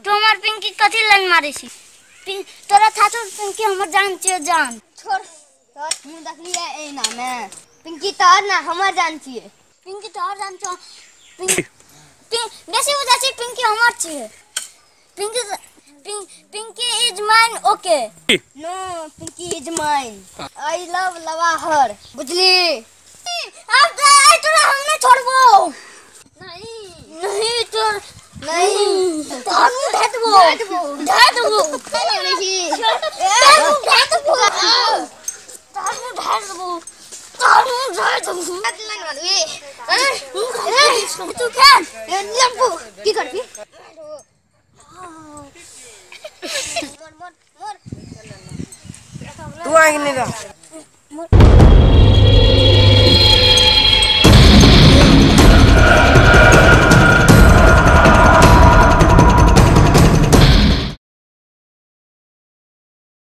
तू हमर पिंकी कथी लन मारे छी? तोरा थाह छौ पिंकी हमर जान छियै जान। छोड़ तोर मुँह देखलियै एना मे। पिंकी तोहर ना हमर जान छियै। पिंकी तोहर जान छौ। बेसी बुझै छी पिंकी हमर छियै। Pinky Pinky is mine okay. No Pinky is mine. I love लवाहर बुझली। अब आइ तोरा हम नहि छोड़बो। नहीं नहीं तोर नहीं तोहर मुँह ढा देबो। ढा देबो। तोहर मुँह ढा देबो। तोहर मुँह ढा देबो। तोहर मुँह ढा देबो। तू खेल लम्बू की करबी? तू आगे नहीं रह।